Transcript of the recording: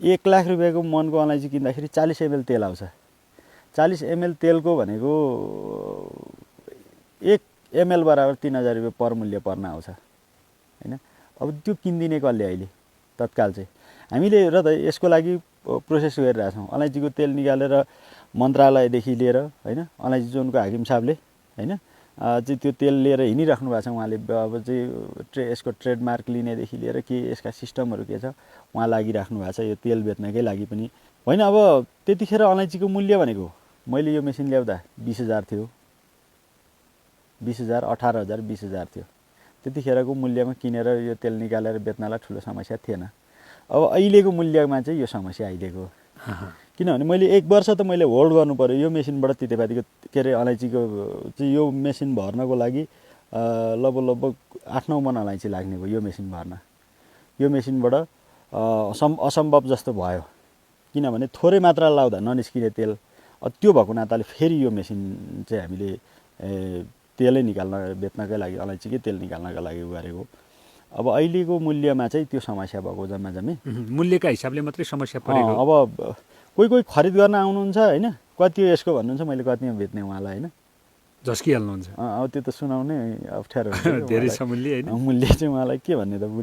1 लाख रुपियाँको मनको अलैँची किन्दाखेरि 40 ml तेल आउँछ। 40 ml तेलको भनेको 1 ml बराबर 3000 रुपियाँ पर मूल्य पर्न आउँछ हैन। अब त्यो किन्दिने कसले अहिले तत्काल चाहिँ हामीले र त यसको लागि प्रोसेस गरिरहेका छौँ। अलैँचीको तेल निकालेर मन्त्रालयदेखि लिएर हैन अलैँची जोनको हाकिम साहबले हैन चाहिँ त्यो तेल लिएर हिँडिराख्नु भएको छ। उहाँले अब चाहिँ यसको ट्रेडमार्क लिनेदेखि लिएर के यसका सिस्टमहरू के छ उहाँ लागिराख्नु भएको छ। यो तेल बेच्नकै लागि पनि होइन। अब त्यतिखेर अलैँचीको मूल्य भनेको मैले यो मेसिन ल्याउँदा 20,000 थियो, 20,000, 18,000, 20,000 थियो। त्यतिखेरको मूल्यमा किनेर यो तेल निकालेर बेच्नलाई ठुलो समस्या थिएन। अब अहिलेको मूल्यमा चाहिँ यो समस्या आइदिएको हो। किनभने मैले 1 वर्ष त मैले होल्ड गर्नु पर्यो यो मेसिनबाट तितेपातीको के अरे अलैँचीको चाहिँ यो मेसिन भर्नको लागि लगभग 8-9 मन अलैँची लाग्ने भयो यो मेसिन भर्न। यो मेसिनबाट असम्भव जस्तो भयो किनभने थोरै मात्रा लाउँदा ननिस्किने तेल। त्यो भएको नाताले फेरि यो मेसिन चाहिँ हामीले तेलै निकाल्न बेच्नकै लागि अलैँचीकै तेल निकाल्नका लागि गरेको। अब अहिलेको मूल्यमा चाहिँ त्यो समस्या भएको जम्मा जम्मी मूल्यका हिसाबले मात्रै समस्या परेको। अब कोही खरिद गर्न आउनुहुन्छ हैन कति यसको भन्नुहुन्छ मैले कतिमा बेच्ने उहाँलाई हैन झस्किहाल्नुहुन्छ। अब त्यो त सुनाउनै अप्ठ्यारो धेरै समूल्य हैन मूल्य चाहिँ उहाँलाई के भन्ने त